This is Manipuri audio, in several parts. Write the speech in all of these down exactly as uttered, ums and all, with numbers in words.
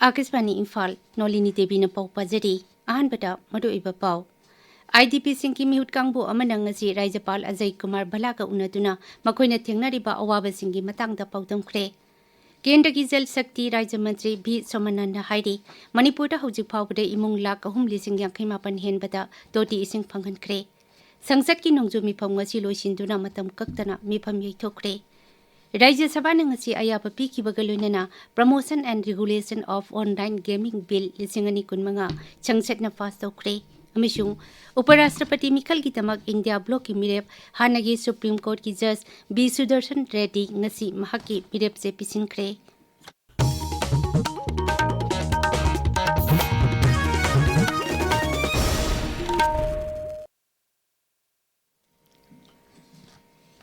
ꯑꯥꯀꯥꯁꯕꯥꯅꯤ ꯏꯝꯐꯥꯜ, ꯅꯣꯂꯤꯅꯤ ꯗꯦꯕꯤꯅ ꯄꯥꯎ ꯄꯥꯖꯔꯤ꯫ ꯑꯍꯥꯟꯕꯗ ꯃꯔꯨꯑꯣꯏꯕ ꯄꯥꯎ꯫ ꯑꯥꯏ ꯗꯤ ꯄꯤꯁꯤꯡꯒꯤ ꯃꯤꯍꯨꯠ ꯀꯥꯡꯕꯨ ꯑꯃꯅ ꯉꯁꯤ ꯔꯥꯖ꯭ꯌꯄꯥꯜ ꯑꯖꯌ ꯀꯨꯃꯥꯔ ꯚꯜꯂꯥꯒ ꯎꯅꯗꯨꯅ ꯃꯈꯣꯏꯅ ꯊꯦꯡꯅꯔꯤꯕ ꯑꯋꯥꯕꯁꯤꯡꯒꯤ ꯃꯇꯥꯡꯗ ꯄꯥꯎꯗꯝꯈ꯭ꯔꯦ꯫ ꯀꯦꯟꯗ꯭ꯔꯒꯤ ꯖꯜ ꯁꯛꯇꯤ ꯔꯥꯖ꯭ꯌ ꯃꯟꯇ꯭ꯔꯤ ꯚꯤ ꯁꯣꯃꯅꯥꯟꯗ ꯍꯥꯏꯔꯤ, ꯃꯅꯤꯄꯨꯔꯗ ꯍꯧꯖꯤꯛ ꯐꯥꯎꯕꯗ ꯏꯃꯨꯡ ꯂꯥꯈ ꯑꯍꯨꯝ ꯂꯤꯁꯤꯡ ꯌꯥꯡꯈꯩ ꯃꯥꯄꯟ ꯍꯦꯟꯕꯗ ꯇꯣꯇꯤ ꯏꯁꯤꯡ ꯐꯪꯍꯟꯈ꯭ꯔꯦ꯫ ꯁꯪꯁꯠꯀꯤ ꯅꯣꯡꯖꯨ ꯃꯤꯐꯝ ꯉꯁꯤ ꯂꯣꯏꯁꯤꯟꯗꯨꯅ ꯃꯇꯝ ꯀꯛꯇꯅ ꯃꯤꯐꯝ ꯌꯩꯊꯣꯛꯈ꯭ꯔꯦ꯫ ꯔꯥꯖ꯭ꯌ ꯁꯚꯥꯅ ꯉꯁꯤ ꯑꯌꯥꯕ ꯄꯤꯈꯤꯕꯒ ꯂꯣꯏꯅꯅ Promotion and Regulation of Online Gaming Bill ꯂꯤꯁꯤꯡ ꯑꯅꯤ ꯀꯨꯟꯃꯉꯥ ꯁꯪꯁꯠꯅ ꯄꯥꯁ ꯇꯧꯈ꯭ꯔꯦ꯫ ꯑꯃꯁꯨꯡ ꯎꯄꯔꯥꯁꯇ꯭ꯔꯄꯇꯤ ꯃꯤꯈꯜꯒꯤꯗꯃꯛ ꯏꯟꯗꯤꯌꯥ ꯕ꯭ꯂꯣꯛꯀꯤ ꯃꯤꯔꯦꯞ ꯍꯥꯟꯅꯒꯤ ꯁꯨꯄ꯭ꯔꯤꯝ ꯀꯣꯔꯠꯀꯤ ꯖꯖ ꯕꯤ ꯁꯨꯗꯔꯁꯟ ꯔꯦꯗ꯭ꯗꯤ ꯉꯁꯤ ꯃꯍꯥꯛꯀꯤ ꯃꯤꯔꯦꯞ ꯆꯦ ꯄꯤꯁꯤꯟꯈ꯭ꯔꯦ꯫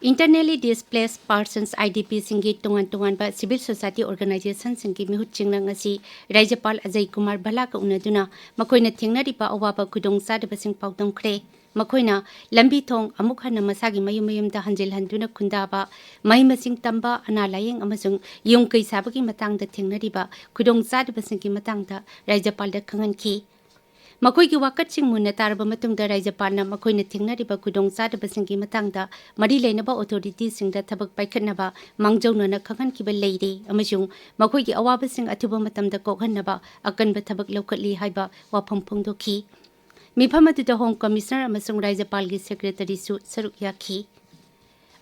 Internally Displaced Persons, I D P ꯁꯤꯡꯒꯤ ꯇꯣꯉꯥꯟ ꯇꯣꯉꯥꯟꯕ civil society organization ꯁꯤꯡꯒꯤ ꯃꯤꯍꯨꯠꯁꯤꯡꯅ ꯉꯁꯤ ꯔꯥꯖ꯭ꯌꯄꯥꯜ ꯑꯖꯌ ꯀꯨꯃꯥꯔ ꯚꯜꯂꯥꯒ ꯎꯅꯗꯨꯅ ꯃꯈꯣꯏꯅ ꯊꯦꯡꯅꯔꯤꯕ ꯑꯋꯥꯕ ꯈꯨꯗꯣꯡꯆꯥꯗꯕꯁꯤꯡ ꯄꯥꯎꯗꯝꯈ꯭ꯔꯦ꯫ ꯃꯈꯣꯏꯅ ꯂꯝꯕꯤ ꯊꯣꯡ ꯑꯃꯨꯛ ꯍꯟꯅ ꯃꯁꯥꯒꯤ ꯃꯌꯨꯝ ꯃꯌꯨꯝꯗ ꯍꯟꯖꯤꯜꯍꯟꯗꯨꯅ ꯈꯨꯟꯗꯥꯕ, ꯃꯍꯩ ꯃꯁꯤꯡ ꯇꯝꯕ, ꯑꯅꯥ ꯂꯥꯌꯦꯡ ꯑꯃꯁꯨꯡ ꯌꯨꯝ ꯀꯩ ꯁꯥꯕꯒꯤ ꯃꯇꯥꯡꯗ ꯊꯦꯡꯅꯔꯤꯕ ꯈꯨꯗꯣꯡꯆꯥꯗꯕꯁꯤꯡꯒꯤ ꯃꯇꯥꯡꯗ ꯔꯥꯖ꯭ꯌꯄꯥꯜꯗ ꯈꯪꯍꯟꯈꯤ꯫ ꯃꯈꯣꯏꯒꯤ ꯋꯥꯀꯠꯁꯤꯡ ꯃꯨꯟꯅ ꯇꯥꯔꯕ ꯃꯇꯨꯡꯗ ꯔꯥꯖ꯭ꯌꯄꯥꯜꯅ ꯃꯈꯣꯏꯅ ꯊꯦꯡꯅꯔꯤꯕ ꯈꯨꯗꯣꯡꯆꯥꯗꯕꯁꯤꯡꯒꯤ ꯃꯇꯥꯡꯗ ꯃꯔꯤ ꯂꯩꯅꯕ authority ꯁꯤꯡꯗ ꯊꯕꯛ ꯄꯥꯏꯈꯠꯅꯕ ꯃꯥꯡꯖꯧꯅꯅ ꯈꯪꯍꯟꯈꯤꯕ ꯂꯩꯔꯦ ꯑꯃꯁꯨꯡ ꯃꯈꯣꯏꯒꯤ ꯑꯋꯥꯕꯁꯤꯡ ꯑꯊꯨꯕ ꯃꯇꯝꯗ ꯀꯣꯛꯍꯟꯅꯕ ꯑꯀꯟꯕ ꯊꯕꯛ ꯂꯧꯈꯠꯂꯤ ꯍꯥꯏꯕ ꯋꯥꯐꯝ ꯐꯣꯡꯗꯣꯛꯈꯤ꯫ ꯃꯤꯐꯝ ꯑꯗꯨꯗ Home Commissioner ꯑꯃꯁꯨꯡ ꯔꯥꯖ꯭ꯌꯄꯥꯜꯒꯤ secretary ꯁꯨ ꯁꯔꯨꯛ ꯌꯥꯈꯤ꯫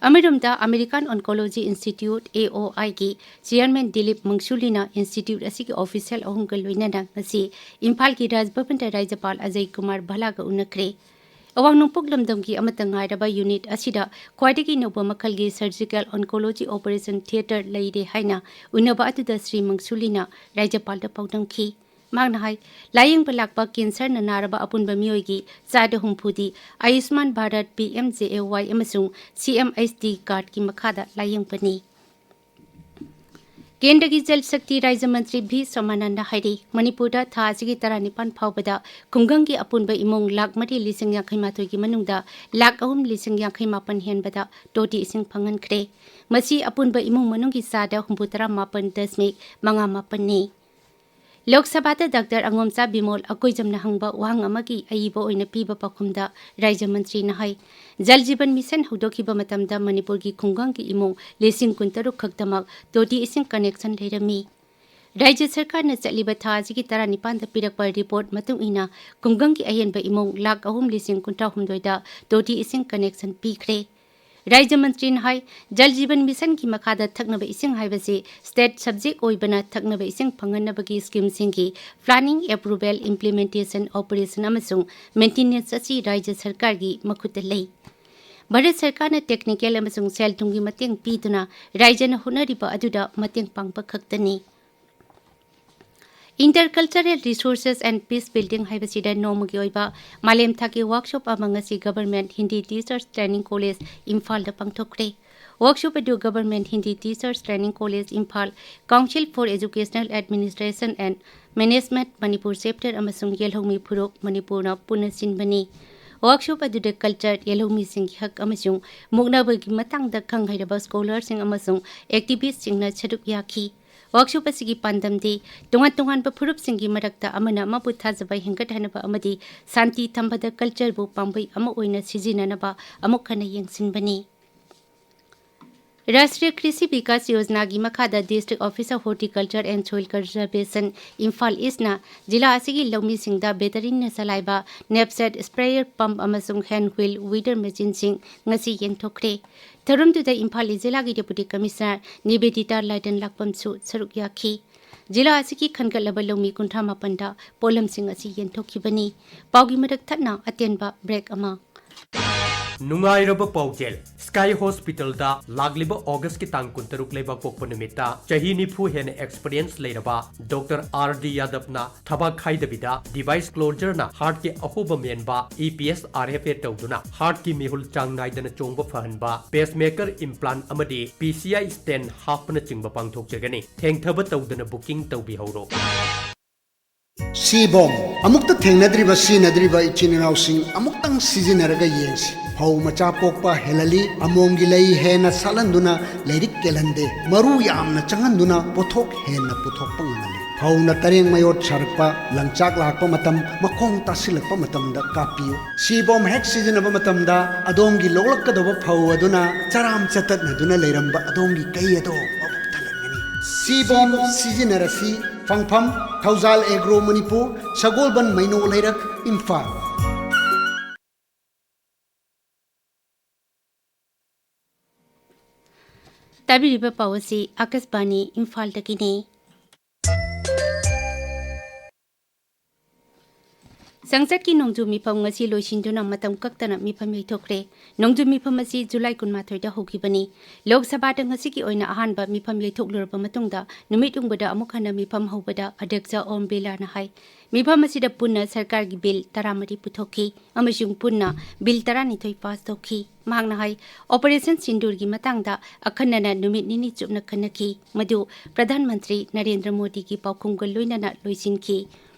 ꯑꯃꯔꯣꯝꯗ, American Oncology Institute, A O I ꯒꯤ chairman ꯗꯤꯂꯤꯞ ꯃꯪꯁꯨꯂꯤꯅ institute ꯑꯁꯤꯒꯤ official ꯑꯍꯨꯝꯒ ꯂꯣꯏꯅꯅ ꯉꯁꯤ ꯏꯝꯐꯥꯜꯒꯤ ꯔꯥꯖ ꯚꯕꯟꯗ ꯔꯥꯖ꯭ꯌꯄꯥꯜ ꯑꯖꯌ ꯀꯨꯃꯥꯔ ꯚꯜꯂꯥꯒ ꯎꯅꯈ꯭ꯔꯦ꯫ ꯑꯋꯥꯡ ꯅꯣꯡꯄꯣꯛ ꯂꯝꯗꯝꯒꯤ ꯑꯃꯠꯇ ꯉꯥꯏꯔꯕ unit ꯑꯁꯤꯗ ꯈ꯭ꯋꯥꯏꯗꯒꯤ ꯅꯧꯕ ꯃꯈꯜꯒꯤ surgical oncology operation theatre ꯂꯩꯔꯦ ꯍꯥꯏꯅ ꯎꯅꯕ ꯑꯗꯨꯗ ꯁ꯭ꯔꯤ ꯃꯪꯁꯨꯂꯤꯅ ꯔꯥꯖ꯭ꯌꯄꯥꯜꯗ ꯄꯥꯎꯗꯝꯈꯤ꯫ ꯃꯍꯥꯛꯅ ꯍꯥꯏ, ꯂꯥꯌꯦꯡꯕ ꯂꯥꯛꯄ cancer ꯅ ꯅꯥꯔꯕ ꯑꯄꯨꯟꯕ ꯃꯤꯑꯣꯏꯒꯤ ꯆꯥꯗ ꯍꯨꯝꯐꯨꯗꯤ ꯑꯌꯨꯁꯃꯥꯟ Bharat, P M J A Y ꯑꯃꯁꯨꯡ C M H D card ꯀꯤ ꯃꯈꯥꯗ ꯂꯥꯌꯦꯡꯕꯅꯤ꯫ ꯀꯦꯟꯗ꯭ꯔꯒꯤ ꯖꯜ ꯁꯛꯇꯤ ꯔꯥꯖ꯭ꯌ ꯃꯟꯇ꯭ꯔꯤ ꯚꯤ ꯁꯣꯃꯥꯅꯟꯗ ꯍꯥꯏꯔꯤ, ꯃꯅꯤꯄꯨꯔꯗ ꯊꯥ ꯑꯁꯤꯒꯤ ꯇꯔꯥꯅꯤꯄꯥꯟ ꯐꯥꯎꯕꯗ ꯈꯨꯡꯒꯪꯒꯤ ꯑꯄꯨꯟꯕ ꯏꯃꯨꯡ ꯂꯥꯈ ꯃꯔꯤ ꯂꯤꯁꯤꯡ ꯌꯥꯡꯈꯩ ꯃꯥꯊꯣꯏꯒꯤ ꯃꯅꯨꯡꯗ ꯂꯥꯈ ꯑꯍꯨꯝ ꯂꯤꯁꯤꯡ ꯌꯥꯡꯈꯩ ꯃꯥꯄꯟ ꯍꯦꯟꯕꯗ ꯇꯣꯇꯤ ꯏꯁꯤꯡ ꯐꯪꯍꯟꯈ꯭ꯔꯦ꯫ ꯃꯁꯤ ꯑꯄꯨꯟꯕ ꯏꯃꯨꯡ ꯃꯅꯨꯡꯒꯤ ꯆꯥꯗ ꯍꯨꯝꯐꯨ ꯇꯔꯥ ꯃꯥꯄꯟ ꯗꯁꯃꯤꯛ ꯃꯉꯥ ꯃꯥꯄꯟꯅꯤ꯫ ꯂꯣꯛ ꯁꯚꯥꯗ ꯗꯥꯛꯇꯔ ꯑꯉꯣꯝꯆꯥ ꯕꯤꯃꯣꯜ ꯑꯀꯣꯏꯖꯝꯅ ꯍꯪꯕ ꯋꯥꯍꯪ ꯑꯃꯒꯤ ꯑꯏꯕ ꯑꯣꯏꯅ ꯄꯤꯕ ꯄꯥꯎꯈꯨꯝꯗ ꯔꯥꯖ꯭ꯌ ꯃꯟꯇ꯭ꯔꯤꯅ ꯍꯥꯏ, ꯖꯜ ꯖꯤꯕꯟ ꯃꯤꯁꯟ ꯍꯧꯗꯣꯛꯈꯤꯕ ꯃꯇꯝꯗ ꯃꯅꯤꯄꯨꯔꯒꯤ ꯈꯨꯡꯒꯪꯒꯤ ꯏꯃꯨꯡ ꯂꯤꯁꯤꯡ ꯀꯨꯟꯇꯔꯨꯛ ꯈꯛꯇꯃꯛ ꯇꯣꯇꯤ ꯏꯁꯤꯡ ꯀꯅꯦꯛꯁꯟ ꯂꯩꯔꯝꯃꯤ꯫ ꯔꯥꯖ꯭ꯌ ꯁꯔꯀꯥꯔꯅ ꯆꯠꯂꯤꯕ ꯊꯥ ꯑꯁꯤꯒꯤ ꯇꯔꯥꯅꯤꯄꯥꯟꯗ ꯄꯤꯔꯛꯄ ꯔꯤꯄꯣꯔꯠ ꯃꯇꯨꯡ ꯏꯟꯅ ꯈꯨꯡꯒꯪꯒꯤ ꯑꯍꯦꯟꯕ ꯏꯃꯨꯡ ꯂꯥꯈ ꯑꯍꯨꯝ ꯂꯤꯁꯤꯡ ꯀꯨꯟꯊ꯭ꯔꯥ ꯍꯨꯝꯗꯣꯏꯗ ꯇꯣꯇꯤ ꯏꯁꯤꯡ ꯀꯅꯦꯛꯁꯟ ꯄꯤꯈ꯭ꯔꯦ꯫ ꯔꯥꯖ꯭ꯌ ꯃꯟꯇ꯭ꯔꯤꯅ ꯍꯥꯏ, ꯖꯜ ꯖꯤꯕꯟ ꯃꯤꯁꯟꯒꯤ ꯃꯈꯥꯗ ꯊꯛꯅꯕ ꯏꯁꯤꯡ ꯍꯥꯏꯕꯁꯤ ꯁ꯭ꯇꯦꯠ ꯁꯕꯖꯦꯛ ꯑꯣꯏꯕꯅ ꯊꯛꯅꯕ ꯏꯁꯤꯡ ꯐꯪꯍꯟꯅꯕꯒꯤ ꯁ꯭ꯀꯤꯝꯁꯤꯡꯒꯤ ꯄ꯭ꯂꯥꯅꯤꯡ, ꯑꯦꯄ꯭ꯔꯨꯚꯦꯜ, ꯏꯝꯄ꯭ꯂꯤꯃꯦꯟꯇꯦꯁꯟ, ꯑꯣꯄꯔꯦꯁꯟ ꯑꯃꯁꯨꯡ ꯃꯦꯟꯇꯦꯅꯦꯟꯁ ꯑꯁꯤ ꯔꯥꯖ꯭ꯌ ꯁꯔꯀꯥꯔꯒꯤ ꯃꯈꯨꯠꯇ ꯂꯩ꯫ ꯚꯥꯔꯠ ꯁꯔꯀꯥꯔꯅ ꯇꯦꯛꯅꯤꯀꯦꯜ ꯑꯃꯁꯨꯡ ꯁꯦꯜ ꯊꯨꯝꯒꯤ ꯃꯇꯦꯡ ꯄꯤꯗꯨꯅ ꯔꯥꯖ꯭ꯌꯅ ꯍꯣꯠꯅꯔꯤꯕ ꯑꯗꯨꯗ ꯃꯇꯦꯡ ꯄꯥꯡꯕ ꯈꯛꯇꯅꯤ꯫ Intercultural Resources and Peace Building ꯍꯥꯏꯕꯁꯤꯗ ꯅꯣꯡꯃꯒꯤ ꯑꯣꯏꯕ ꯃꯥꯂꯦꯝ ꯊꯥꯛꯀꯤ ꯋꯥꯔꯛꯁꯣꯞ ꯑꯃ ꯉꯁꯤ government Hindi teachers training college ꯏꯝꯐꯥꯜꯗ ꯄꯥꯡꯊꯣꯛꯈ꯭ꯔꯦ꯫ ꯋꯥꯔꯛꯁꯣꯞ ꯑꯗꯨ government Hindi teachers training college Imphal, Council for Educational Administration and Management Manipur Chapter ꯑꯃꯁꯨꯡ ꯌꯦꯜꯍꯧꯃꯤ ꯐꯨꯔꯨꯞ ꯃꯅꯤꯄꯨꯔꯅ ꯄꯨꯟꯅ ꯁꯤꯟꯕꯅꯤ꯫ ꯋꯥꯔꯛꯁꯣꯞ ꯑꯗꯨꯗ ꯀꯜꯆꯔ, ꯌꯦꯜꯍꯧꯃꯤꯁꯤꯡꯒꯤ ꯍꯛ ꯑꯃꯁꯨꯡ ꯃꯨꯛꯅꯕꯒꯤ ꯃꯇꯥꯡꯗ ꯈꯪ ꯍꯩꯔꯕ ꯁ꯭ꯀꯣꯂꯔꯁꯤꯡ ꯑꯃꯁꯨꯡ ꯑꯦꯛꯇꯤꯚꯤꯁ꯭ꯠꯁꯤꯡꯅ ꯁꯔꯨꯛ ꯌꯥꯈꯤ꯫ ꯋꯥꯔꯛꯁꯣꯞ ꯑꯁꯤꯒꯤ ꯄꯥꯟꯗꯝꯗꯤ ꯇꯣꯉꯥꯟ ꯇꯣꯉꯥꯟꯕ ꯐꯨꯔꯨꯞꯁꯤꯡꯒꯤ ꯃꯔꯛꯇ ꯑꯃꯅ ꯑꯃꯕꯨ ꯊꯥꯖꯕ ꯍꯦꯟꯒꯠꯍꯟꯅꯕ ꯑꯃꯗꯤ ꯁꯥꯟꯇꯤ ꯊꯝꯕꯗ ꯀꯜꯆꯔꯕꯨ ꯄꯥꯝꯕꯩ ꯑꯃ ꯑꯣꯏꯅ ꯁꯤꯖꯤꯟꯅꯅꯕ ꯑꯃꯨꯛ ꯍꯟꯅ ꯌꯦꯡꯁꯤꯟꯕꯅꯤ꯫ ꯔꯥꯁꯇ꯭ꯔꯤꯌ ꯀ꯭ꯔꯤꯁꯤ ꯕꯤꯀꯥꯁ ꯌꯣꯖꯅꯥꯒꯤ ꯃꯈꯥꯗ District Officer Horticulture and Soil Conservation Imphal ꯏꯁ꯭ꯠꯅ ꯖꯤꯂꯥ ꯑꯁꯤꯒꯤ ꯂꯧꯃꯤꯁꯤꯡꯗ ꯕꯦꯇꯔꯤꯅ ꯆꯂꯥꯏꯕ ꯅꯦꯞꯁꯦꯠ ꯁ꯭ꯄ꯭ꯔꯦꯌꯔ ꯄꯝꯞ ꯑꯃꯁꯨꯡ ꯍꯦꯟ ꯍꯣꯜꯗ ꯋꯤꯗꯔ ꯃꯦꯆꯤꯟꯁꯤꯡ ꯉꯁꯤ ꯌꯦꯟꯊꯣꯛꯈ꯭ꯔꯦ꯫ ꯊꯧꯔꯝꯗꯨꯗ ꯏꯝꯐꯥꯜ ꯏꯁ꯭ꯠ ꯖꯤꯂꯥꯒꯤ ꯗꯦꯄꯨꯇꯤ ꯀꯃꯤꯁꯅꯔ ꯅꯤꯕꯦꯗꯤꯇꯥ ꯂꯥꯏꯗꯟ ꯂꯥꯛꯄꯝꯁꯨ ꯁꯔꯨꯛ ꯌꯥꯈꯤ꯫ ꯖꯤꯂꯥ ꯑꯁꯤꯒꯤ ꯈꯟꯒꯠꯂꯕ ꯂꯧꯃꯤ ꯀꯨꯟꯊ꯭ꯔꯥ ꯃꯥꯄꯟꯗ ꯄꯣꯠꯂꯝꯁꯤꯡ ꯑꯁꯤ ꯌꯦꯟꯊꯣꯛꯈꯤꯕꯅꯤ꯫ ꯄꯥꯎꯒꯤ ꯃꯔꯛ ꯊꯠꯅ ꯑꯇꯦꯟꯕ ꯕ꯭ꯔꯦꯛ ꯑꯃ꯫ ꯅꯨꯡꯉꯥꯏꯔꯕ ꯄꯥꯎꯖꯦꯜ, ꯁ꯭ꯀꯥꯏ ꯍꯣꯁꯄꯤꯇꯥꯜꯗ ꯂꯥꯛꯂꯤꯕ ꯑꯣꯒꯁꯀꯤ ꯇꯥꯡ ꯀꯨꯟꯇꯔꯨꯛ ꯂꯩꯕꯥꯛꯄꯣꯛꯄ ꯅꯨꯃꯤꯠꯇ ꯆꯍꯤ ꯅꯤꯐꯨ ꯍꯦꯟꯅ ꯑꯦꯛꯁꯄꯤꯔꯤꯌꯦꯟꯁ ꯂꯩꯔꯕ ꯗꯣꯛꯇꯔ ꯑꯥꯔ ꯗꯤ ꯌꯥꯗꯕꯅ ꯊꯕꯛ ꯈꯥꯏꯗꯕꯤꯗ device ꯀ꯭ꯂꯣꯖꯔꯅ ꯍꯥꯔꯠꯀꯤ ꯑꯍꯣꯕ ꯃꯦꯟꯕ, E P S R F A ꯇꯧꯗꯨꯅ ꯍꯥꯔꯠꯀꯤ ꯃꯤꯍꯨꯜ ꯆꯥꯡ ꯅꯥꯏꯗꯅ ꯆꯣꯡꯕ ꯐꯍꯟꯕ, ꯄꯦꯁꯃꯦꯀꯔ ꯏꯝꯄ꯭ꯂꯥꯟ ꯑꯃꯗꯤ ꯄꯤ ꯁꯤ ꯑꯥꯏ ꯁ꯭ꯇꯦꯟ ꯍꯥꯞꯄꯅꯆꯤꯡꯕ ꯄꯥꯡꯊꯣꯛꯆꯒꯅꯤ꯫ ꯊꯦꯡꯊꯕ ꯇꯧꯗꯅ ꯕꯨꯀꯤꯡ ꯇꯧꯕꯤꯍꯧꯔꯣ꯫ ꯁꯤꯕꯣꯝ꯫ ꯑꯃꯨꯛꯇ ꯊꯦꯡꯅꯗ꯭ꯔꯤꯕ ꯁꯤꯟꯅꯗ꯭ꯔꯤꯕ ꯏꯆꯤꯟ ꯏꯅꯥꯎꯁꯤꯡ ꯑꯃꯨꯛꯇꯪ ꯁꯤꯖꯤꯟꯅꯔꯒ ꯌꯦꯡꯁꯤ꯫ ꯐꯧ ꯃꯆꯥ ꯄꯣꯛꯄ ꯍꯦꯜꯍꯜꯂꯤ, ꯑꯃꯣꯝꯒꯤ ꯂꯩ ꯍꯦꯟꯅ ꯁꯥꯠꯍꯟꯗꯨꯅ ꯂꯩꯔꯤꯛ ꯀꯦꯜꯍꯟꯗꯦ, ꯃꯔꯨ ꯌꯥꯝꯅ ꯆꯪꯍꯟꯗꯨꯅ ꯄꯣꯠꯊꯣꯛ ꯍꯦꯟꯅ ꯄꯨꯊꯣꯛꯄ ꯉꯝꯍꯜꯂꯤ꯫ ꯐꯧꯅ ꯇꯔꯦꯡ ꯃꯌꯣꯠ ꯁꯥꯔꯛꯄ, ꯂꯪꯆꯥꯛ ꯂꯥꯛꯄ ꯃꯇꯝ, ꯃꯈꯣꯡ ꯇꯥꯁꯤꯜꯂꯛꯄ ꯃꯇꯝꯗ ꯀꯥꯞꯄꯤꯌꯨ꯫ ꯁꯤꯕꯣꯝ ꯍꯦꯛ ꯁꯤꯖꯤꯟꯅꯕ ꯃꯇꯝꯗ ꯑꯗꯣꯝꯒꯤ ꯂꯣꯛꯂꯛꯀꯗꯕ ꯐꯧ ꯑꯗꯨꯅ ꯆꯔꯥꯝ ꯆꯇꯠꯅꯗꯨꯅ ꯂꯩꯔꯝꯕ ꯑꯗꯣꯝꯒꯤ ꯀꯩ ꯑꯗꯣ ꯃꯕꯨꯛ ꯊꯜꯍꯟꯒꯅꯤ꯫ ꯁꯤꯕꯣꯝ ꯁꯤꯖꯤꯟꯅꯔꯁꯤ꯫ ꯐꯪꯐꯝ: ꯊꯧꯖꯥꯜ ꯑꯦꯒ꯭ꯔꯣ ꯃꯅꯤꯄꯨꯔ, ꯁꯒꯣꯜꯕꯟ ꯃꯩꯅꯣ ꯂꯩꯔꯛ, ꯏꯝꯐꯥꯜ꯫ ꯇꯥꯕꯤꯔꯤꯕ ꯄꯥꯎ ꯑꯁꯤ ꯑꯥꯀꯥꯁꯕꯥꯅꯤ ꯏꯝꯐꯥꯜꯗꯒꯤꯅꯤ꯫ ꯆꯥꯡꯆꯠꯀꯤ ꯅꯣꯡꯖꯨ ꯃꯤꯐꯝ ꯉꯁꯤ ꯂꯣꯏꯁꯤꯟꯗꯨꯅ ꯃꯇꯝ ꯀꯛꯇꯅ ꯃꯤꯐꯝ ꯌꯩꯊꯣꯛꯈ꯭ꯔꯦ꯫ ꯅꯣꯡꯖꯨ ꯃꯤꯐꯝ ꯑꯁꯤ ꯖꯨꯂꯥꯏ ꯀꯨꯟꯃꯥꯊꯣꯏꯗ ꯍꯧꯈꯤꯕꯅꯤ꯫ ꯂꯣꯛ ꯁꯚꯥꯗ ꯉꯁꯤꯒꯤ ꯑꯣꯏꯅ ꯑꯍꯥꯟꯕ ꯃꯤꯐꯝ ꯌꯩꯊꯣꯛꯂꯨꯔꯕ ꯃꯇꯨꯡꯗ ꯅꯨꯃꯤꯠ ꯌꯨꯡꯕꯗ ꯑꯃꯨꯛ ꯍꯟꯅ ꯃꯤꯐꯝ ꯍꯧꯕꯗ ꯑꯗ꯭ꯌꯛꯁ ꯑꯣꯝ ꯕꯤꯔꯂꯥꯅ ꯍꯥꯏ, ꯃꯤꯐꯝ ꯑꯁꯤꯗ ꯄꯨꯟꯅ ꯁꯔꯀꯥꯔꯒꯤ ꯕꯤꯜ ꯇꯔꯥꯃꯔꯤ ꯄꯨꯊꯣꯛꯈꯤ ꯑꯃꯁꯨꯡ ꯄꯨꯟꯅ ꯕꯤꯜ ꯇꯔꯥꯅꯤꯊꯣꯏ ꯄꯥꯁ ꯇꯧꯈꯤ꯫ ꯃꯍꯥꯛꯅ ꯍꯥꯏ, ꯑꯣꯄꯔꯦꯁꯟ ꯁꯤꯟꯗꯨꯔꯒꯤ ꯃꯇꯥꯡꯗ ꯑꯈꯟꯅꯅ ꯅꯨꯃꯤꯠ ꯅꯤꯅꯤ ꯆꯨꯞꯅ ꯈꯟꯅꯈꯤ, ꯃꯗꯨ ꯄ꯭ꯔꯙꯥꯟ ꯃꯟꯇ꯭ꯔꯤ ꯅꯔꯦꯟꯗ꯭ꯔ ꯃꯣꯗꯤꯒꯤ ꯄꯥꯎꯈꯨꯝꯒ ꯂꯣꯏꯅꯅ ꯂꯣꯏꯁꯤꯟꯈꯤ꯫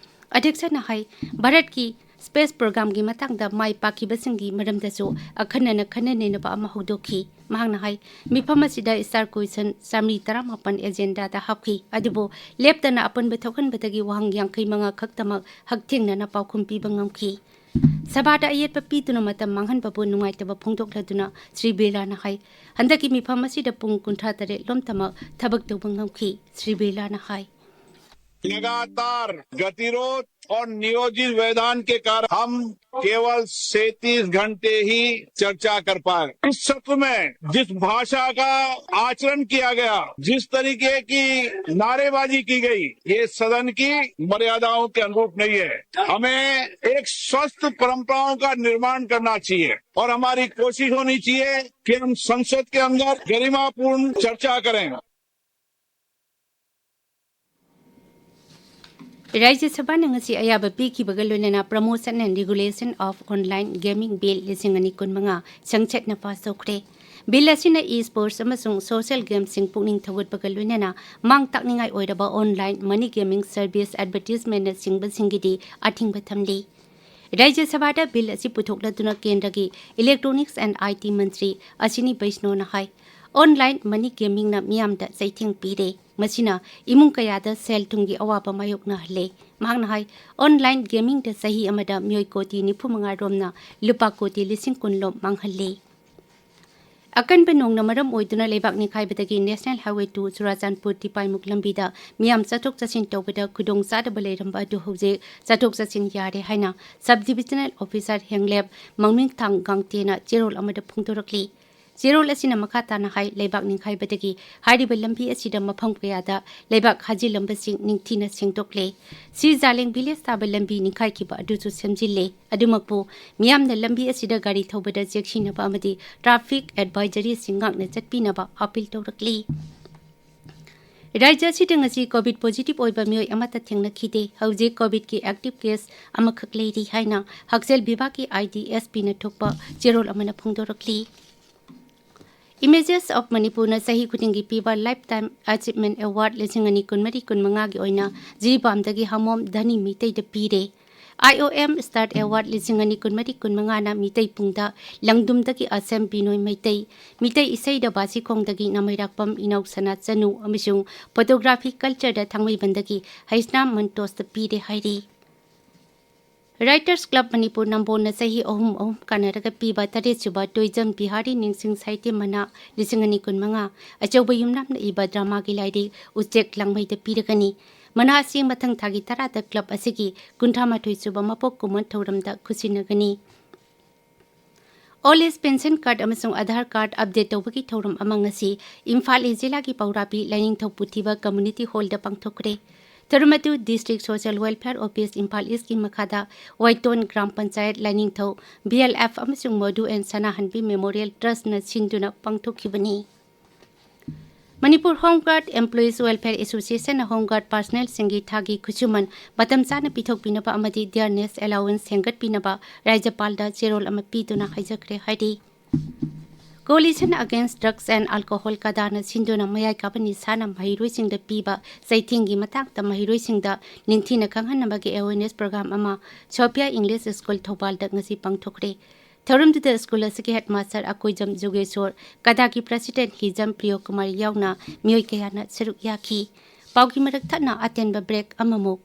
ꯑꯗ꯭ꯌꯛꯁꯅ ꯍꯥꯏ, ꯚꯥꯔꯠꯀꯤ ꯁ꯭ꯄꯦꯁ ꯄ꯭ꯔꯣꯒ꯭ꯔꯥꯝꯒꯤ ꯃꯇꯥꯡꯗ ꯃꯥꯏ ꯄꯥꯛꯈꯤꯕꯁꯤꯡꯒꯤ ꯃꯔꯝꯗꯁꯨ ꯑꯈꯟꯅꯅ ꯈꯟꯅ ꯅꯩꯅꯕ ꯑꯃ ꯍꯧꯗꯣꯛꯈꯤ꯫ ꯃꯍꯥꯛꯅ ꯍꯥꯏ, ꯃꯤꯐꯝ ꯑꯁꯤꯗ ꯁ꯭ꯇꯥꯔ ꯀ꯭ꯋꯦꯁꯟ ꯆꯥꯃꯔꯤ ꯇꯔꯥꯃꯥꯄꯟ ꯑꯦꯖꯦꯟꯗꯥꯗ ꯍꯥꯞꯈꯤ, ꯑꯗꯨꯕꯨ ꯂꯦꯞꯇꯅ ꯑꯄꯟꯕ ꯊꯣꯛꯍꯟꯕꯗꯒꯤ ꯋꯥꯍꯪ ꯌꯥꯡꯈꯩ ꯃꯉꯥ ꯈꯛꯇꯃꯛ ꯍꯛꯊꯦꯡꯅꯅ ꯄꯥꯎꯈꯨꯝ ꯄꯤꯕ ꯉꯝꯈꯤ꯫ ꯁꯚꯥꯗ ꯑꯌꯦꯠꯄ ꯄꯤꯗꯨꯅ ꯃꯇꯝ ꯃꯥꯡꯍꯟꯕꯕꯨ ꯅꯨꯡꯉꯥꯏꯇꯕ ꯐꯣꯡꯗꯣꯛꯂꯗꯨꯅ ꯁ꯭ꯔꯤ ꯕꯤꯔꯂꯥꯅ ꯍꯥꯏ, ꯍꯟꯗꯛꯀꯤ ꯃꯤꯐꯝ ꯑꯁꯤꯗ ꯄꯨꯡ ꯀꯨꯟꯊ꯭ꯔꯥ ꯇꯔꯦꯠ ꯂꯣꯝꯇꯃꯛ ꯊꯕꯛ ꯇꯧꯕ ꯉꯝꯈꯤ꯫ ꯁ꯭ꯔꯤ ꯕꯤꯔꯂꯥꯅ ꯍꯥꯏ, लगातार गतिरोध और नियोजित व्यवधान के कारण हम केवल सैंतीस घंटे ही चर्चा कर पाए। इस सत्र में जिस भाषा का आचरण किया गया, जिस तरीके की नारेबाजी की गई, ये सदन की मर्यादाओं के अनुरूप नहीं है। हमें एक स्वस्थ परंपराओं का निर्माण करना चाहिए और हमारी कोशिश होनी चाहिए कि हम संसद के अंदर गरिमापूर्ण चर्चा करें। ꯔꯥꯖ꯭ꯌ ꯁꯚꯥꯅ ꯉꯁꯤ ꯑꯌꯥꯕ ꯄꯤꯈꯤꯕꯒ ꯂꯣꯏꯅꯅ Promotion and Regulation of Online Gaming Bill ꯂꯤꯁꯤꯡ ꯑꯅꯤ ꯀꯨꯟꯃꯉꯥ ꯁꯪꯁꯠꯅ ꯄꯥꯁ ꯇꯧꯈ꯭ꯔꯦ꯫ ꯕꯤꯜ ꯑꯁꯤꯅ ꯏ ꯁ꯭ꯄꯣꯔꯠꯁ ꯑꯃꯁꯨꯡ ꯁꯣꯁꯤꯌꯦꯜ ꯒꯦꯝꯁꯤꯡ ꯄꯨꯛꯅꯤꯡ ꯊꯧꯒꯠꯄꯒ ꯂꯣꯏꯅꯅ ꯃꯥꯡ ꯇꯥꯛꯅꯤꯡꯉꯥꯏ ꯑꯣꯏꯔꯕ ꯑꯣꯟꯂꯥꯏꯟ ꯃꯅꯤ ꯒꯦꯃꯤꯡ ꯁꯔꯚꯤꯁ ꯑꯦꯗꯚꯔꯇꯤꯖꯃꯦꯟꯅꯆꯤꯡꯕꯁꯤꯡꯒꯤꯗꯤ ꯑꯊꯤꯡꯕ ꯊꯝꯂꯤ꯫ ꯔꯥꯖ꯭ꯌ ꯁꯚꯥꯗ ꯕꯤꯜ ꯑꯁꯤ ꯄꯨꯊꯣꯛꯂꯗꯨꯅ ꯀꯦꯟꯗ꯭ꯔꯒꯤ Electronics and I T ꯃꯟꯇ꯭ꯔꯤ ꯑꯁꯤꯅꯤ ꯕꯩꯁꯅꯣꯅ ꯍꯥꯏ, Online money gamingꯅ ꯃꯤꯌꯥꯝꯗ ꯆꯩꯊꯦꯡ ꯄꯤꯔꯦ꯫ ꯃꯁꯤꯅ ꯏꯃꯨꯡ ꯀꯌꯥꯗ ꯁꯦꯜ ꯊꯨꯝꯒꯤ ꯑꯋꯥꯕ ꯃꯥꯌꯣꯛꯅꯍꯜꯂꯦ꯫ ꯃꯍꯥꯛꯅ ꯍꯥꯏ, online gamingꯗ ꯆꯍꯤ ꯑꯃꯗ ꯃꯤꯑꯣꯏ ꯀꯣꯇꯤ ꯅꯤꯐꯨ ꯃꯉꯥ ꯔꯣꯝꯅ ꯂꯨꯄꯥ ꯀꯣꯇꯤ ꯂꯤꯁꯤꯡ ꯀꯨꯟ ꯂꯣꯝ ꯃꯥꯡꯍꯜꯂꯦ꯫ ꯑꯀꯟꯕ ꯅꯣꯡꯅ ꯃꯔꯝ ꯑꯣꯏꯗꯨꯅ ꯂꯩꯕꯥꯛ ꯅꯤꯡꯈꯥꯏꯕꯗꯒꯤ National Highway two ꯆꯨꯔꯥꯆꯥꯟꯄꯨꯔ ꯇꯤꯄꯥꯏꯃꯨꯛ ꯂꯝꯕꯤꯗ ꯃꯤꯌꯥꯝ ꯆꯠꯊꯣꯛ ꯆꯠꯁꯤꯟ ꯇꯧꯕꯗ ꯈꯨꯗꯣꯡ ꯆꯥꯗꯕ ꯂꯩꯔꯝꯕ ꯑꯗꯨ ꯍꯧꯖꯤꯛ ꯆꯠꯊꯣꯛ ꯆꯠꯁꯤꯟ ꯌꯥꯔꯦ ꯍꯥꯏꯅ Sub Divisional Officer ꯍꯦꯡꯂꯦꯞ ꯃꯪꯃꯤꯡꯊꯥꯡ ꯒꯥꯡꯇꯦꯅ ꯆꯦꯔꯣꯜ ꯑꯃꯗ ꯐꯣꯡꯗꯣꯔꯛꯂꯤ꯫ ꯆꯦꯔꯣꯜ ꯑꯁꯤꯅ ꯃꯈꯥ ꯇꯥꯅ ꯍꯥꯏ, ꯂꯩꯕꯥꯛ ꯅꯤꯡꯈꯥꯏꯕꯗꯒꯤ ꯍꯥꯏꯔꯤꯕ ꯂꯝꯕꯤ ꯑꯁꯤꯗ ꯃꯐꯝ ꯀꯌꯥꯗ ꯂꯩꯕꯥꯛ ꯍꯥꯖꯤꯜꯂꯝꯕꯁꯤꯡ ꯅꯤꯡꯊꯤꯅ ꯁꯦꯡꯗꯣꯛꯂꯦ꯫ ꯁꯤ ꯖꯥꯂꯦꯡ village ꯇꯥꯕ ꯂꯝꯕꯤ ꯅꯤꯡꯈꯥꯏꯈꯤꯕ ꯑꯗꯨꯁꯨ ꯁꯦꯝꯖꯤꯜꯂꯦ꯫ ꯑꯗꯨꯃꯛꯄꯨ ꯃꯤꯌꯥꯝꯅ ꯂꯝꯕꯤ ꯑꯁꯤꯗ ꯒꯥꯔꯤ ꯊꯧꯕꯗ ꯆꯦꯛꯁꯤꯟꯅꯕ ꯑꯃꯗꯤ traffic advisoryꯁꯤꯡ ꯉꯥꯛꯅ ꯆꯠꯄꯤꯅꯕ appeal ꯇꯧꯔꯛꯂꯤ꯫ ꯔꯥꯖ꯭ꯌ ꯑꯁꯤꯗ ꯉꯁꯤ COVID positive ꯑꯣꯏꯕ ꯃꯤꯑꯣꯏ ꯑꯃꯠꯇ ꯊꯦꯡꯅꯈꯤꯗꯦ꯫ ꯍꯧꯖꯤꯛ COVIDꯀꯤ active case ꯑꯃꯈꯛ ꯂꯩꯔꯤ ꯍꯥꯏꯅ ꯍꯛꯁꯦꯜ ꯕꯤꯚꯥꯒꯀꯤ IDSPꯅ ꯊꯣꯛꯄ ꯆꯦꯔꯣꯜ ꯑꯃꯅ ꯐꯣꯡꯗꯣꯔꯛꯂꯤ꯫ Images of Manipurꯅ ꯆꯍꯤ ꯈꯨꯗꯤꯡꯒꯤ ꯄꯤꯕ Lifetime Achievement Award ꯂꯤꯁꯤꯡ ꯑꯅꯤ ꯀꯨꯟꯃꯔꯤ ꯀꯨꯟꯃꯉꯥꯒꯤ ꯑꯣꯏꯅ ꯖꯤꯔꯤꯕꯥꯝꯗꯒꯤ ꯍꯥꯃꯣꯝ ꯙꯅꯤ ꯃꯤꯇꯩꯗ ꯄꯤꯔꯦ꯫ IOM Start Award ꯂꯤꯁꯤꯡ ꯑꯅꯤ ꯀꯨꯟꯃꯔꯤ ꯀꯨꯟꯃꯉꯥꯅ ꯃꯤꯇꯩ ꯄꯨꯡꯗ ꯂꯪꯗꯨꯝꯗꯒꯤ ꯑꯁꯦꯝ ꯕꯤꯅꯣꯏ ꯃꯩꯇꯩ, ꯃꯤꯇꯩ ꯏꯁꯩꯗ ꯕꯥꯁꯤꯈꯣꯡꯗꯒꯤ ꯅꯥꯃꯩꯔꯥꯛꯄꯝ ꯏꯅꯥꯎꯁꯅꯥ ꯆꯅꯨ ꯑꯃꯁꯨꯡ photography cultureꯗ ꯊꯥꯡꯃꯩꯕꯟꯗꯒꯤ ꯍꯩꯁꯅꯥꯝ ꯃꯟꯇꯣꯁꯇ ꯄꯤꯔꯦ ꯍꯥꯏꯔꯤ꯫ Writers Club ꯃꯅꯤꯄꯨꯔ ꯅꯝꯕꯣꯜꯅ ꯆꯍꯤ ꯑꯍꯨꯝ ꯑꯍꯨꯝ ꯀꯥꯟꯅꯔꯒ ꯄꯤꯕ ꯇꯔꯦꯠꯁꯨꯕ ꯇꯣꯏꯖꯝ ꯕꯤꯍꯥꯔꯤ ꯅꯤꯡꯁꯤꯡ ꯁꯥꯍꯤꯇ꯭ꯌ ꯃꯅꯥ ꯂꯤꯁꯤꯡ ꯑꯅꯤ ꯀꯨꯟꯃꯉꯥ ꯑꯆꯧꯕ ꯌꯨꯝꯅꯥꯝꯅ ꯏꯕ dramaꯒꯤ ꯂꯥꯏꯔꯤꯛ ꯎꯆꯦꯛ ꯂꯥꯡꯃꯩꯗ ꯄꯤꯔꯒꯅꯤ꯫ ꯃꯅꯥ ꯑꯁꯤ ꯃꯊꯪ ꯊꯥꯒꯤ ꯇꯔꯥꯗ club ꯑꯁꯤꯒꯤ ꯀꯨꯟꯊ꯭ꯔꯥ ꯃꯥꯊꯣꯏ ꯁꯨꯕ ꯃꯄꯣꯛ ꯀꯨꯝꯑꯣꯟ ꯊꯧꯔꯝꯗ ꯈꯨꯠꯁꯤꯟꯅꯒꯅꯤ꯫ Old Age Pension Card ꯑꯃꯁꯨꯡ Aadhaar Card update ꯇꯧꯕꯒꯤ ꯊꯧꯔꯝ ꯑꯃ ꯉꯁꯤ ꯏꯝꯐꯥꯜ East ꯖꯤꯂꯥꯒꯤ ꯄꯧꯔꯥꯕꯤ ꯂꯥꯏꯅꯤꯡꯊꯧ ꯄꯨꯊꯤꯕ Community Hallꯗ ꯄꯥꯡꯊꯣꯛꯈ꯭ꯔꯦ꯫ ꯊꯧꯔꯝ ꯑꯗꯨ District Social Welfare Office Imphal Eastꯀꯤ ꯃꯈꯥꯗ ꯋꯥꯏꯇꯣꯟ ꯒ꯭ꯔꯥꯝ ꯄꯟꯆꯥꯌꯠ ꯂꯥꯏꯅꯤꯡꯊꯧ, BLF ꯑꯃꯁꯨꯡ ꯃꯣꯗꯨ ꯑꯦꯟ ꯁꯅꯥꯍꯟꯕꯤ Memorial Trustꯅ ꯁꯤꯟꯗꯨꯅ ꯄꯥꯡꯊꯣꯛꯈꯤꯕꯅꯤ꯫ Manipur Home Guard Employees Welfare Associationꯅ Home Guard personnelꯁꯤꯡꯒꯤ ꯊꯥꯒꯤ ꯈꯨꯠꯁꯨꯃꯟ ꯃꯇꯝ ꯆꯥꯅ ꯄꯤꯊꯣꯛꯄꯤꯅꯕ ꯑꯃꯗꯤ dearness allowance ꯍꯦꯟꯒꯠꯄꯤꯅꯕ ꯔꯥꯖ꯭ꯌꯄꯥꯜꯗ ꯆꯦꯔꯣꯜ ꯑꯃ ꯄꯤꯗꯨꯅ ꯍꯥꯏꯖꯈ꯭ꯔꯦ ꯍꯥꯏꯔꯤ꯫ Coalition Against Drugs and Alcohol, ꯀꯗꯥꯅ ꯁꯤꯟꯗꯨꯅ ꯃꯌꯥꯏ ꯀꯥꯕ ꯅꯤꯁꯥꯅ ꯃꯍꯩꯔꯣꯏꯁꯤꯡꯗ ꯄꯤꯕ ꯆꯩꯊꯦꯡꯒꯤ ꯃꯇꯥꯡꯗ ꯃꯍꯩꯔꯣꯏꯁꯤꯡꯗ ꯅꯤꯡꯊꯤꯅ ꯈꯪꯍꯟꯅꯕꯒꯤ awareness program ꯑꯃ ꯁꯣꯐꯤꯌꯥ English School ꯊꯧꯕꯥꯜꯗ ꯉꯁꯤ ꯄꯥꯡꯊꯣꯛꯈ꯭ꯔꯦ꯫ ꯊꯧꯔꯝꯗꯨꯗ ꯁ꯭ꯀꯨꯜ ꯑꯁꯤꯒꯤ ꯍꯦꯗꯃꯥꯁꯇꯔ ꯑꯀꯣꯏꯖꯝ ꯖꯨꯒꯦꯁꯣꯔ, ꯀꯗꯥꯒꯤ ꯄ꯭ꯔꯁꯤꯗꯦꯟꯠ ꯍꯤꯖꯝ ꯄ꯭ꯔꯤꯌꯣ ꯀꯨꯃꯥꯔ ꯌꯥꯎꯅ ꯃꯤꯑꯣꯏ ꯀꯌꯥꯅ ꯁꯔꯨꯛ ꯌꯥꯈꯤ꯫ ꯄꯥꯎꯒꯤ ꯃꯔꯛ ꯊꯠꯅ ꯑꯇꯦꯟꯕ ꯕ꯭ꯔꯦꯛ ꯑꯃꯃꯨꯛ꯫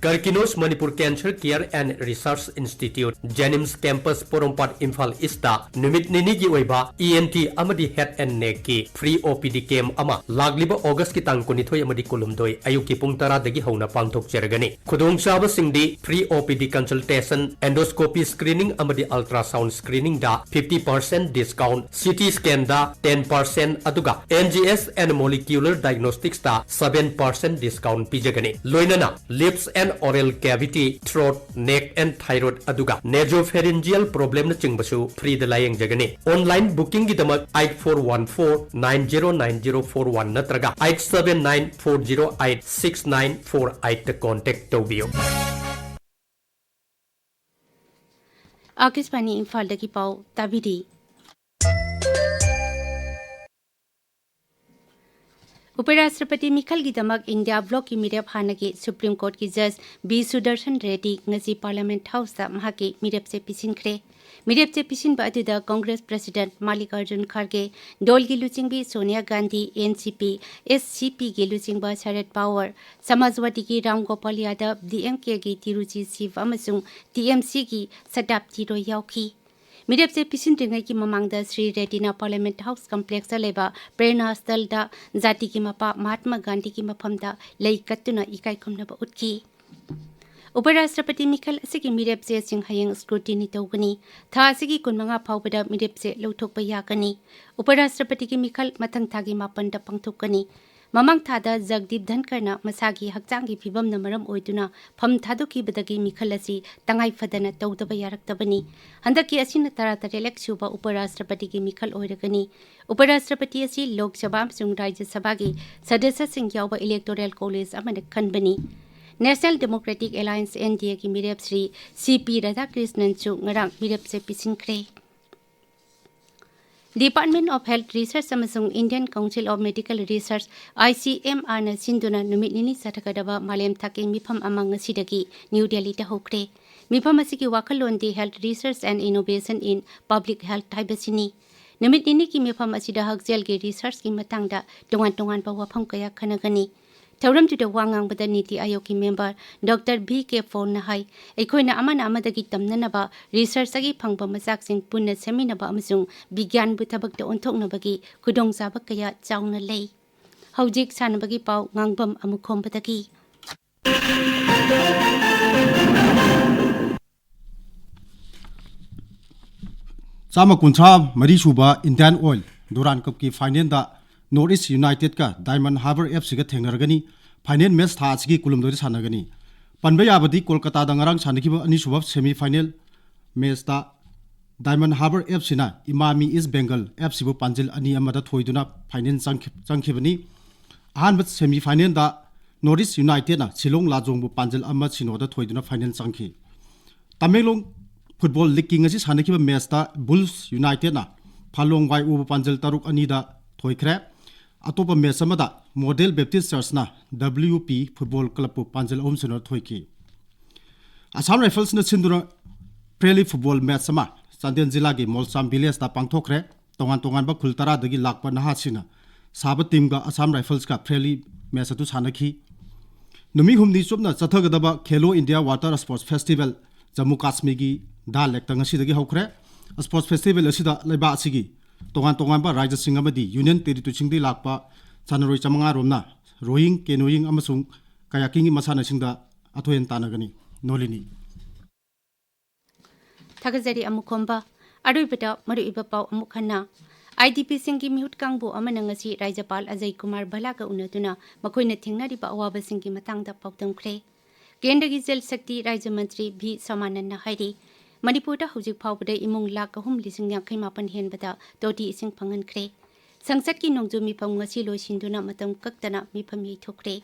Karkinos Manipur Cancer Care and Research Institute, JANIMS Campus, Porompat, Imphal east ꯅꯨꯃꯤꯠ ꯅꯤꯅꯤꯒꯤ ꯑꯣꯏꯕ ꯏ ꯑꯦꯟ ꯇꯤ ꯑꯃꯗꯤ head and ꯅꯦꯛꯀꯤ free O P ꯗꯤ ꯀꯦꯝ ꯑꯃ ꯂꯥꯛꯂꯤꯕ ꯑꯣꯒꯁꯀꯤ ꯇꯥꯡ ꯀꯨꯟꯅꯤꯊꯣꯏ ꯑꯃꯗꯤ ꯀꯨꯟꯍꯨꯝꯗꯣꯏ ꯑꯌꯨꯛꯀꯤ ꯄꯨꯡ ꯇꯔꯥꯗꯒꯤ ꯍꯧꯅ ꯄꯥꯡꯊꯣꯛꯆꯔꯒꯅꯤ꯫ ꯈꯨꯗꯣꯡꯆꯥꯕꯁꯤꯡꯗꯤ free O P D consultation, endoscopy screening ꯑꯃꯗꯤ ꯑꯜꯇ꯭ꯔꯥꯁꯥꯎꯟ ꯁ꯭ꯀ꯭ꯔꯤꯅꯤꯡꯗ fifty percent discount, C T ꯁ꯭ꯀꯦꯟꯗ ꯇꯦꯟ ꯄꯥꯔꯁꯦꯟꯠ, ꯑꯗꯨꯒ N G S and molecular ꯗꯥꯏꯒꯅꯣꯁꯇꯤꯛꯁꯇ ꯁꯚꯦꯟ ꯄꯥꯔꯁꯦꯟꯠ ꯗꯤꯁꯀꯥꯎꯟꯠ ꯄꯤꯖꯒꯅꯤ꯫ ꯂꯣꯏꯅꯅ lips and oral cavity, throat, neck and thyroid, ꯑꯗꯨꯒ ꯅꯦꯖꯣꯐꯦꯔꯤꯟꯖꯤꯌꯦꯜ ꯄ꯭ꯔꯣꯕ꯭ꯂꯦꯝꯅꯆꯤꯡꯕꯁꯨ ꯐ꯭ꯔꯤꯗ ꯂꯥꯌꯦꯡꯖꯒꯅꯤ꯫ ꯑꯣꯟꯂꯥꯏꯟ ꯕꯨꯀꯤꯡꯒꯤꯗꯃꯛ eight four one four nine zero nine zero four one ꯅꯠꯇ꯭ꯔꯒ eight seven nine four zero eight six nine four ꯑꯩꯠꯇ ꯀꯣꯟꯇꯦꯛ ꯇꯧꯕꯤꯌꯨ꯫ ꯑꯥꯀꯥꯁꯕꯥꯅꯤ ꯏꯝꯐꯥꯜꯗꯒꯤ ꯄꯥꯎ ꯇꯥꯕꯤꯔꯤ꯫ ꯎꯄꯔꯥꯁꯇ꯭ꯔꯄꯇꯤ ꯃꯤꯈꯜꯒꯤꯗꯃꯛ ꯏꯟꯗꯤꯌꯥ ꯕ꯭ꯂꯣꯛꯀꯤ ꯃꯤꯔꯦꯞ ꯍꯥꯟꯅꯒꯤ ꯁꯨꯄ꯭ꯔꯤꯝ ꯀꯣꯔꯠꯀꯤ ꯖꯖ ꯕꯤ ꯁꯨꯗꯔꯁꯟ ꯔꯦꯗꯤ ꯉꯁꯤ ꯄꯥꯔꯂꯤꯌꯥꯃꯦꯟꯠ ꯍꯥꯎꯁꯇ ꯃꯍꯥꯛꯀꯤ ꯃꯤꯔꯦꯞꯆꯦ ꯄꯤꯁꯤꯟꯈ꯭ꯔꯦ꯫ ꯃꯤꯔꯦꯞꯆꯦ ꯄꯤꯁꯤꯟꯕ ꯑꯗꯨꯗ ꯀꯣꯡꯒ꯭ꯔꯦꯁ ꯄ꯭ꯔꯁꯤꯗꯦꯟꯠ ꯃꯥꯜꯂꯤꯀꯥꯔꯖꯨꯟ ꯈꯥꯔꯒꯦ, ꯗꯣꯜꯒꯤ ꯂꯨꯆꯤꯡꯕꯤ Sonia Gandhi, N C P, S C ꯄꯤꯒꯤ ꯂꯨꯆꯤꯡꯕ ꯁꯔꯗ ꯄꯋꯥꯔ, ꯁꯃꯥꯖꯋꯥꯗꯤꯒꯤ ꯔꯥꯝ ꯒꯣꯄꯥꯜ ꯌꯥꯗꯕ, ꯗꯤ ꯑꯦꯝ ꯀꯦꯒꯤ ꯇꯤꯔꯨꯆꯤ ꯁꯤꯚ ꯑꯃꯁꯨꯡ ꯇꯤ ꯑꯦꯝ ꯁꯤꯒꯤ ꯁꯇꯥꯕꯇꯤ ꯔꯣꯏ ꯌꯥꯎꯈꯤ꯫ ꯃꯤꯔꯦꯞꯆꯦ ꯄꯤꯁꯤꯟꯗ꯭ꯔꯤꯉꯩꯒꯤ ꯃꯃꯥꯡꯗ ꯁ꯭ꯔꯤ ꯔꯦꯗꯤꯅ ꯄꯥꯔꯂꯤꯌꯥꯃꯦꯟꯠ ꯍꯥꯎꯁ ꯀꯝꯄ꯭ꯂꯦꯛꯁꯇ ꯂꯩꯕ ꯄ꯭ꯔꯦꯔꯅꯥ ꯁ꯭ꯊꯜꯗ ꯖꯥꯇꯤꯒꯤ ꯃꯄꯥ ꯃꯍꯥꯠꯃꯥ ꯒꯥꯟꯙꯤꯒꯤ ꯃꯐꯝꯗ ꯂꯩ ꯀꯠꯇꯨꯅ ꯏꯀꯥꯏ ꯈꯨꯝꯅꯕ ꯎꯠꯈꯤ꯫ ꯎꯄꯔꯥꯁꯇ꯭ꯔꯄꯇꯤ ꯃꯤꯈꯜ ꯑꯁꯤꯒꯤ ꯃꯤꯔꯦꯞꯆꯦꯁꯤꯡ ꯍꯌꯦꯡ ꯁ꯭ꯀ꯭ꯔꯨꯇꯤꯅꯤ ꯇꯧꯒꯅꯤ꯫ ꯊꯥ ꯑꯁꯤꯒꯤ ꯀꯨꯟꯃꯉꯥ ꯐꯥꯎꯕꯗ ꯃꯤꯔꯦꯞꯆꯦ ꯂꯧꯊꯣꯛꯄ ꯌꯥꯒꯅꯤ꯫ ꯎꯄꯔꯥꯁꯇ꯭ꯔꯄꯇꯤꯒꯤ ꯃꯤꯈꯜ ꯃꯊꯪ ꯊꯥꯒꯤ ꯃꯥꯄꯟꯗ ꯄꯥꯡꯊꯣꯛꯀꯅꯤ꯫ ꯃꯃꯥꯡ ꯊꯥꯗ ꯖꯒꯗꯤꯞ ꯙꯟꯀꯔꯅ ꯃꯁꯥꯒꯤ ꯍꯛꯆꯥꯡꯒꯤ ꯐꯤꯕꯝꯅ ꯃꯔꯝ ꯑꯣꯏꯗꯨꯅ ꯐꯝ ꯊꯥꯗꯣꯛꯈꯤꯕꯗꯒꯤ ꯃꯤꯈꯜ ꯑꯁꯤ ꯇꯉꯥꯏ ꯐꯗꯅ ꯇꯧꯗꯕ ꯌꯥꯔꯛꯇꯕꯅꯤ꯫ ꯍꯟꯗꯛꯀꯤ ꯑꯁꯤꯅ ꯇꯔꯥꯇꯔꯦꯠꯂꯛ ꯁꯨꯕ ꯎꯄꯔꯥꯁꯇ꯭ꯔꯄꯇꯤꯒꯤ ꯃꯤꯈꯜ ꯑꯣꯏꯔꯒꯅꯤ꯫ ꯎꯄꯔꯥꯁꯇ꯭ꯔꯄꯇꯤ ꯑꯁꯤ ꯂꯣꯛ ꯁꯚꯥ ꯑꯃꯁꯨꯡ ꯔꯥꯖ꯭ꯌ ꯁꯚꯥꯒꯤ ꯁꯗꯁ꯭ꯌꯁꯤꯡ ꯌꯥꯎꯕ ꯏꯂꯦꯛꯇꯣꯔꯦꯜ ꯀꯣꯂꯦꯖ ꯑꯃꯅ ꯈꯟꯕꯅꯤ꯫ ꯅꯦꯁꯅꯦꯜ ꯗꯦꯃꯣꯀ꯭ꯔꯦꯇꯤꯛ ꯑꯦꯂꯥꯌꯟꯁ, ꯑꯦꯟ ꯗꯤ ꯑꯦꯒꯤ ꯃꯤꯔꯦꯞ ꯁ꯭ꯔꯤ ꯁꯤ ꯄꯤ ꯔꯥꯙꯥꯀ꯭ꯔꯤꯁꯅꯟꯁꯨ ꯉꯔꯥꯡ ꯃꯤꯔꯦꯞꯆꯦ ꯄꯤꯁꯤꯟꯈ꯭ꯔꯦ꯫ Department of Health Research ꯑꯃꯁꯨꯡ Indian Council of Medical Research, I C M R ꯅ ꯁꯤꯟꯗꯨꯅ ꯅꯨꯃꯤꯠ ꯅꯤꯅꯤ ꯆꯠꯊꯒꯗꯕ ꯃꯥꯂꯦꯝ ꯊꯥꯛꯀꯤ ꯃꯤꯐꯝ ꯑꯃ ꯉꯁꯤꯗꯒꯤ ꯅ꯭ꯌꯨ ꯗꯦꯜꯂꯤꯗ ꯍꯧꯈ꯭ꯔꯦ꯫ ꯃꯤꯐꯝ ꯑꯁꯤꯒꯤ ꯋꯥꯈꯜꯂꯣꯟꯗꯤ Health Research and Innovation in Public Health ꯍꯥꯏꯕꯁꯤꯅꯤ꯫ ꯅꯨꯃꯤꯠ ꯅꯤꯅꯤꯒꯤ ꯃꯤꯐꯝ ꯑꯁꯤꯗ ꯍꯛꯁꯦꯜꯒꯤ ꯔꯤꯁꯔꯆꯀꯤ ꯃꯇꯥꯡꯗ ꯇꯣꯉꯥꯟ ꯇꯣꯉꯥꯟꯕ ꯋꯥꯐꯝ ꯀꯌꯥ ꯈꯟꯅꯒꯅꯤ꯫ ꯊꯧꯔꯝꯗꯨꯗ ꯋꯥ ꯉꯥꯡꯕꯗ ꯅꯤꯇꯤ ꯑꯥꯌꯣꯒꯀꯤ ꯃꯦꯝꯕꯔ ꯗꯣꯛꯇꯔ ꯚꯤ ꯀꯦ ꯄꯣꯜꯅ ꯍꯥꯏ, ꯑꯩꯈꯣꯏꯅ ꯑꯃꯅ ꯑꯃꯗꯒꯤ ꯇꯝꯅꯅꯕ, ꯔꯤꯁꯔꯆꯇꯒꯤ ꯐꯪꯕ ꯃꯆꯥꯛꯁꯤꯡ ꯄꯨꯟꯅ ꯁꯦꯝꯃꯤꯟꯅꯕ ꯑꯃꯁꯨꯡ ꯕꯤꯒ꯭ꯌꯥꯟꯕꯨ ꯊꯕꯛꯇ ꯑꯣꯟꯊꯣꯛꯅꯕꯒꯤ ꯈꯨꯗꯣꯡꯆꯥꯕ ꯀꯌꯥ ꯆꯥꯎꯅ ꯂꯩ꯫ ꯍꯧꯖꯤꯛ ꯁꯥꯟꯅꯕꯒꯤ ꯄꯥꯎ ꯉꯥꯡꯕꯝ ꯑꯃꯨꯈꯣꯝꯕꯗꯒꯤ꯫ ꯆꯥꯝꯃ ꯀꯨꯟꯊ꯭ꯔꯥ ꯃꯔꯤ ꯁꯨꯕ ꯏꯟꯗꯤꯌꯥꯟ ꯑꯣꯏꯜ ꯗꯨꯔꯥꯟ ꯀꯞꯀꯤ ꯐꯥꯏꯅꯦꯜꯗ ꯅꯣꯔꯠ ꯏꯁ ꯌꯨꯅꯥꯏꯇꯦꯗꯀ ꯗꯥꯏꯃꯟ ꯍꯥꯔꯕꯔ ꯑꯦꯐ ꯁꯤꯒ ꯊꯦꯡꯅꯔꯒꯅꯤ꯫ ꯐꯥꯏꯅꯦꯜ ꯃꯦꯆ ꯊꯥ ꯑꯁꯤꯒꯤ ꯀꯨꯟꯍꯨꯝꯗꯣꯏꯗ ꯁꯥꯟꯅꯒꯅꯤ꯫ ꯄꯟꯕ ꯌꯥꯕꯗꯤ ꯀꯣꯜꯀꯇꯥꯗ ꯉꯔꯥꯡ ꯁꯥꯟꯅꯈꯤꯕ ꯑꯅꯤꯁꯨꯕ ꯁꯦꯃꯤ ꯐꯥꯏꯅꯦꯜ ꯃꯦꯆꯇ ꯗꯥꯏꯃꯟ ꯍꯥꯔꯕꯔ ꯑꯦꯐ ꯁꯤꯅ ꯏꯃꯥꯃꯤ ꯏꯁ ꯕꯦꯡꯒꯜ ꯑꯦꯐ ꯁꯤꯕꯨ ꯄꯥꯟꯖꯤꯜ ꯑꯅꯤ ꯑꯃꯗ ꯊꯣꯏꯗꯨꯅ ꯐꯥꯏꯅꯦꯜ ꯆꯪꯈꯤ-, ꯆꯪꯈꯤꯕꯅꯤ꯫ ꯑꯍꯥꯟꯕ ꯁꯦꯃꯤ ꯐꯥꯏꯅꯦꯜꯗ ꯅꯣꯔꯠ ꯏꯁ ꯌꯨꯅꯥꯏꯇꯦꯗꯅ ꯁꯤꯂꯣꯡ ꯂꯥꯖꯣꯡꯕꯨ ꯄꯥꯟꯖꯤꯜ ꯑꯃ ꯁꯤꯅꯣꯗ ꯊꯣꯏꯗꯨꯅ ꯐꯥꯏꯅꯦꯜ ꯆꯪꯈꯤ꯫ ꯇꯃꯦꯡꯂꯣꯡ ꯐꯨꯠꯕꯣꯜ ꯂꯤꯒꯀꯤ ꯉꯁꯤ ꯁꯥꯟꯅꯈꯤꯕ ꯃꯦꯆꯇ ꯕꯨꯜꯁ ꯌꯨꯅꯥꯏꯇꯦꯗꯅ ꯐꯥꯂꯣꯡ ꯋꯥꯏ ꯎꯕꯨ ꯄꯥꯟꯖꯤꯜ ꯇꯔꯨꯛ ꯑꯅꯤꯗ ꯊꯣꯏꯈ꯭ꯔꯦ꯫ ꯑꯇꯣꯞꯄ ꯃꯦꯆ ꯑꯃꯗ ꯃꯣꯗꯦꯜ ꯕꯦꯞꯇꯤꯁ ꯆꯔꯆꯅ ꯗꯕ꯭ꯂꯤꯌꯨ ꯄꯤ ꯐꯨꯠꯕꯣꯜ ꯀ꯭ꯂꯕꯄꯨ ꯄꯥꯟꯖꯤꯜ ꯑꯍꯨꯝ ꯁꯤꯅꯣꯗ ꯊꯣꯏꯈꯤ꯫ ꯑꯁꯥꯝ ꯔꯥꯏꯐꯜꯁꯅ ꯁꯤꯟꯗꯨꯅ ꯐ꯭ꯔꯦꯟꯂꯤ ꯐꯨꯠꯕꯣꯜ ꯃꯦꯆ ꯑꯃ ꯆꯥꯟꯗꯦꯜ ꯖꯤꯂꯥꯒꯤ ꯃꯣꯜꯆꯥꯝ ꯚꯤꯂꯦꯖꯇ ꯄꯥꯡꯊꯣꯛꯈ꯭ꯔꯦ꯫ ꯇꯣꯉꯥꯟ ꯇꯣꯉꯥꯟꯕ ꯈꯨꯜ ꯇꯔꯥꯗꯒꯤ ꯂꯥꯛꯄ ꯅꯍꯥꯁꯤꯡꯅ ꯁꯥꯕ ꯇꯤꯝꯒ ꯑꯁꯥꯝ ꯔꯥꯏꯐꯜꯁꯀ ꯐ꯭ꯔꯦꯟꯂꯤ ꯃꯦꯆ ꯑꯗꯨ ꯁꯥꯟꯅꯈꯤ꯫ ꯅꯨꯃꯤꯠ ꯍꯨꯝꯅꯤ ꯆꯨꯞꯅ ꯆꯠꯊꯒꯗꯕ Khelo India water sports festival Jammu ꯀꯥꯁꯃꯤꯔꯒꯤ ꯗꯥꯜ ꯂꯦꯛꯇ ꯉꯁꯤꯗꯒꯤ ꯍꯧꯈ꯭ꯔꯦ꯫ ꯁ꯭ꯄꯣꯔꯠꯁ ꯐꯦꯁꯇꯤꯚꯦꯜ ꯑꯁꯤꯗ ꯂꯩꯕꯥꯛ ꯑꯁꯤꯒꯤ ꯇꯣꯉꯥꯟ ꯇꯣꯉꯥꯟꯕ ꯔꯥꯖ꯭ꯌꯁꯤꯡ ꯑꯃꯗꯤ ꯌꯨꯅꯤꯌꯟ ꯇꯦꯔꯤꯇꯣꯔꯤꯁꯤꯡꯗꯒꯤ ꯂꯥꯛꯄ ꯁꯥꯟꯅꯔꯣꯏ ꯆꯥꯃꯉꯥ ꯔꯣꯝꯅ ꯔꯣꯌꯤꯡ, ꯀꯦꯅꯣꯌꯤꯡ ꯑꯃꯁꯨꯡ ꯀꯌꯥꯀꯤꯡꯒꯤ ꯃꯁꯥꯟꯅꯁꯤꯡꯗ ꯑꯊꯣꯏ ꯑꯍꯦꯟ ꯇꯥꯟꯅꯒꯅꯤ꯫ ꯅꯣꯂꯤꯅꯤ꯫ ꯊꯥꯒꯠꯆꯔꯤ ꯑꯃꯨꯈꯣꯝꯕ꯫ ꯑꯔꯣꯏꯕꯗ ꯃꯔꯨꯑꯣꯏꯕ ꯄꯥꯎ ꯑꯃꯨꯛ ꯍꯟꯅ꯫ ꯑꯥꯏ ꯗꯤ ꯄꯤꯁꯤꯡꯒꯤ ꯃꯤꯍꯨꯠ ꯀꯥꯡꯕꯨ ꯑꯃꯅ ꯉꯁꯤ ꯔꯥꯖ꯭ꯌꯄꯥꯜ ꯑꯖꯌ ꯀꯨꯃꯥꯔ ꯚꯜꯂꯥꯒ ꯎꯅꯗꯨꯅ ꯃꯈꯣꯏꯅ ꯊꯦꯡꯅꯔꯤꯕ ꯑꯋꯥꯕꯁꯤꯡꯒꯤ ꯃꯇꯥꯡꯗ ꯄꯥꯎꯗꯝꯈ꯭ꯔꯦ꯫ ꯀꯦꯟꯗ꯭ꯔꯒꯤ ꯖꯜ ꯁꯛꯇꯤ ꯔꯥꯖ꯭ꯌ ꯃꯟꯇ꯭ꯔꯤ ꯚꯤ ꯁꯣꯃꯥꯅꯟꯅ ꯍꯥꯏꯔꯤ, ꯃꯅꯤꯄꯨꯔꯗ ꯍꯧꯖꯤꯛ ꯐꯥꯎꯕꯗ ꯏꯃꯨꯡ ꯂꯥꯈ ꯑꯍꯨꯝ ꯂꯤꯁꯤꯡ ꯌꯥꯡꯈꯩ ꯃꯥꯄꯟ ꯍꯦꯟꯕꯗ ꯇꯣꯇꯤ ꯏꯁꯤꯡ ꯐꯪꯍꯟꯈ꯭ꯔꯦ꯫ ꯁꯪꯁꯠꯀꯤ ꯅꯣꯡꯖꯨ ꯃꯤꯐꯝ ꯉꯁꯤ ꯂꯣꯏꯁꯤꯟꯗꯨꯅ ꯃꯇꯝ ꯀꯛꯇꯅ ꯃꯤꯐꯝ ꯌꯩꯊꯣꯛꯈ꯭ꯔꯦ꯫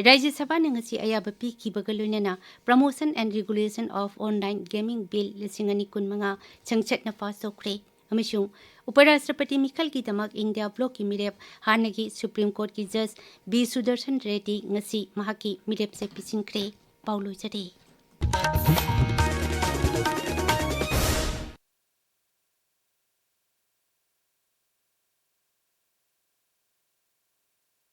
ꯔꯥꯖ꯭ꯌ ꯁꯚꯥꯅ ꯉꯁꯤ ꯑꯌꯥꯕ ꯄꯤꯈꯤꯕꯒ ꯂꯣꯏꯅꯅ Promotion and Regulation of Online Gaming Bill ꯂꯤꯁꯤꯡ ꯑꯅꯤ ꯀꯨꯟꯃꯉꯥ ꯁꯪꯁꯠꯅ ꯄꯥꯁ ꯇꯧꯈ꯭ꯔꯦ꯫ ꯑꯃꯁꯨꯡ ꯎꯄꯔꯥꯁꯇ꯭ꯔꯄꯇꯤ ꯃꯤꯈꯜꯒꯤꯗꯃꯛ ꯏꯟꯗꯤꯌꯥ ꯕ꯭ꯂꯣꯛꯀꯤ ꯃꯤꯔꯦꯞ ꯍꯥꯟꯅꯒꯤ ꯁꯨꯄ꯭ꯔꯤꯝ ꯀꯣꯔꯠꯀꯤ ꯖꯖ ꯕꯤ ꯁꯨꯗꯔꯁꯟ ꯔꯦꯗ꯭ꯗꯤ ꯉꯁꯤ ꯃꯍꯥꯛꯀꯤ ꯃꯤꯔꯦꯞꯁꯦ ꯄꯤꯁꯤꯟꯈ꯭ꯔꯦ꯫ ꯄꯥꯎ ꯂꯣꯏꯖꯔꯦ꯫